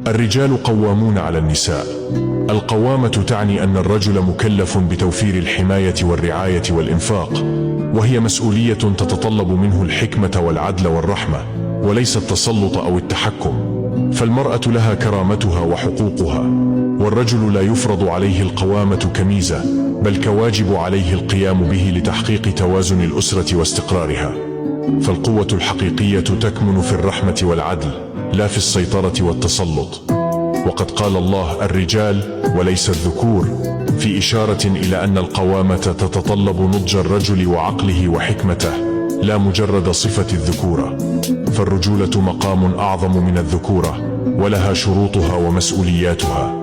الرجال قوامون على النساء. القوامة تعني أن الرجل مكلف بتوفير الحماية والرعاية والإنفاق، وهي مسؤولية تتطلب منه الحكمة والعدل والرحمة، وليس التسلط أو التحكم. فالمرأة لها كرامتها وحقوقها، والرجل لا يفرض عليه القوامة كميزة، بل كواجب عليه القيام به لتحقيق توازن الأسرة واستقرارها. فالقوة الحقيقية تكمن في الرحمة والعدل، لا في السيطرة والتسلط. وقد قال الله: الرجال وليس الذكور، في إشارة إلى أن القوامة تتطلب نضج الرجل وعقله وحكمته، لا مجرد صفة الذكورة. فالرجولة مقام أعظم من الذكورة، ولها شروطها ومسؤولياتها.